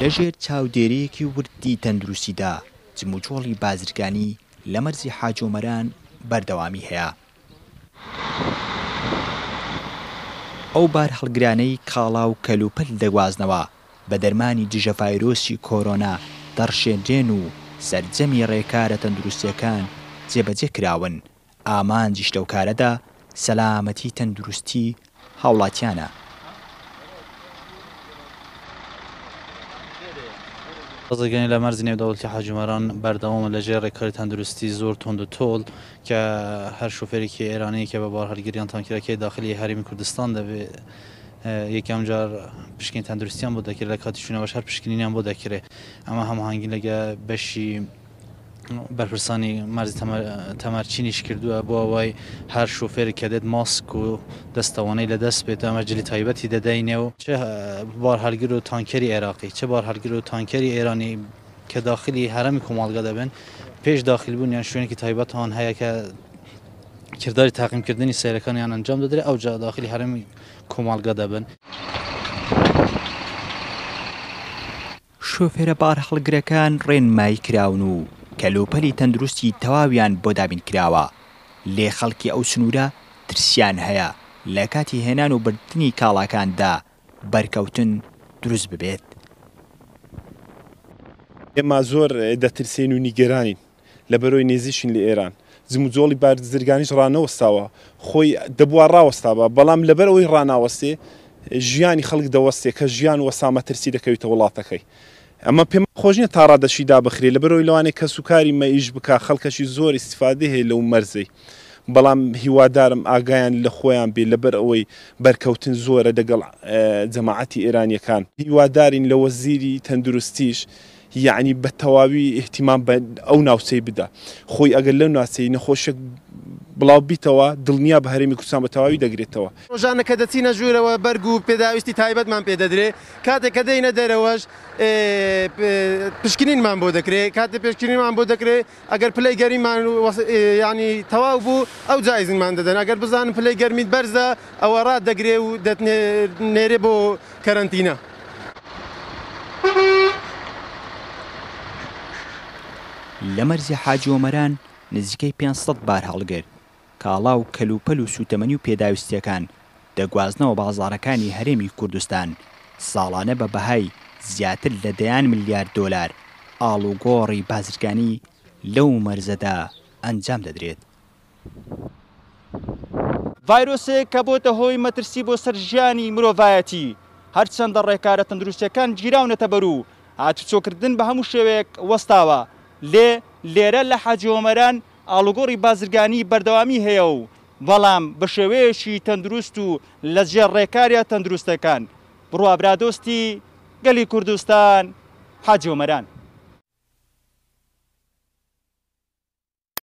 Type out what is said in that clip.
لەژێر چاودێرییەکی وردی تەندروستیدا جموجۆڵی بازرگانی لە مەرزی حاجۆمەران بەردەوامی هەیە. ئەو بارهەڵگرانەی کاڵا و کەلوپەل دەگوازنەوە بە دەرمانی دژە ڤایرۆسی کۆرۆنا دەڕشێنرێن و سەرجەمی ڕێکارە تەندروستییەکان جێبەجێ کراون، ئامانجیش لەو کارەدا سەلامەتی تەندروستی هاوڵاتیانە. بازرگانی لە مەرزی نێودەوڵەتی حاجی مەران بەردەوامە لە ژێر ڕێکاری تەندروستی زۆر توند و تۆڵ کە هەر شۆفێرێکی ئێرانی کە بە بارهەڵگر یان تانکیرەکەی داخلی هەرێمی کوردستان دەبێ یەکەم جار پشکنین تەندروستیان بۆ دەکرێت لە کاتی چوونەوەش هەر پشکنینیان بۆ دەکرێت ئەمە هەماهەنگی لەگە بەشی بەرپرسانی مەرزی تەمەرچینیش کردووە بۆ ئەوەی هەر شۆفێرێک کە دێت ماسک و دەستەوانەی لە دەست بێت ئەمە جلی تایبەتی دەدەینێ و چ بارهەڵگر و تانکەری عێراقی چ بارهەڵگر و تانکەری ئێرانی کە داخلی هەرەمی کۆمەڵگا دەبن پێش داخل بوونیان شوێنێکی تایبەتان هەیە کە کرداری تاقیمکردنی سەیرەکانیان ئەنجام دەدرێت ئەوجا داخلی هەرەمی کۆمەڵگا دەبن. شۆفێرە بارهەڵگرەکان ڕێنمایی کراون و کەلوپەلی تەندروستی تەواویان بۆ دابین کراوە، لێ خەڵکی ئەو سنوورە ترسیان هەیە لە کاتی هێنان و بردنی کاڵاکاندا بەرکەوتن دروست ببێت. ئێمە زۆر دەترسێین و نیگەرانین. لەبەرئەوەی نێزیکین لە ئێران جموجۆڵی بارزرگانیش ڕانەوەستاوە خۆی دەبوا ڕاوەستابا بەڵام لەبەر ئەوەی ڕاناوەستێ ژیانی خەڵک دەوەستێ کە ژیان وەستا مەترسی دەکەویتە وڵاتەکەی ئەمە پێم خۆش نیە تا ڕادەشی دابخرێ لەبەرئەوەی لەوانەیە کەس و کاری مە ئیش بکا خەڵکەشی زۆر ئیستیفادەی هەیە لەو مەرزەی بەڵام هیوادارم ئاگایان لە خۆیان بێ لەبەر ئەوەی بەرکەوتن زۆرە دەگەڵ جەماعەتی ئێرانیەکان هیوادارین لە وەزیری تەندروستیش یەعنی بە تەواوی ئیهتیمام بە ئەو ناوچەی بدە خۆی ئەگەر لەو ناچەی نەخۆشیەک بڵاو بیتەوە دڵنیا بە هەرێمی کوردستان بە تەواوی دەگرێتەوە. ڕۆژانە کە دەچینە ژوورەوە بەرگ و پێداویستی تایبەتمان پێ دەدرێ، کاتێک کە دێینە دەرەوەش پشکنینمان بۆ دەکرێ، کاتێ پشکنینمان بۆ دەکرێ ئەگەر پلەی گەرمیمان یانی تەواو بوو ئەوجا ئیزنمان دەدەن، ئەگەر بزانن پلەی گەرمیت بەرزە ئەوە ڕات دەگرێ و دەتنێرێ بۆ کەرەنتینە. لە مەرزی حاجی ئۆمەران نزیکەی 500 بارهەڵگر کاڵا و کەلوپەل و سووتەمەنی و پێداویستییەکان دەگوازنەوە بازاڕەکانی هەرێمی کوردستان، ساڵانە بە بەهای زیاتر لە دەیان ملیار دۆلار ئاڵوگۆڕی بازرگانی لەو مەرزەدا ئەنجام دەدرێت. ڤایرۆسێک کە بۆتە هۆی مەترسی بۆ سەر ژیانی مرۆڤایەتی، هەرچەندە ڕێکارە تەندروستییەکان گیراونەتە بەر و هاتوچۆکردن بە هەموو شێوەیەک وەستاوە، لێ لێرە لە حاجی ئۆمەران ئاڵوگۆڕی بازرگانی بەردەوامی هەیە و بەڵام بە شێوەیەکی تەندروست و لە ژێر ڕێکارە تەندروستەکان. بڕوا برادۆستی گەلی کوردستان، حاجی ئۆمەران.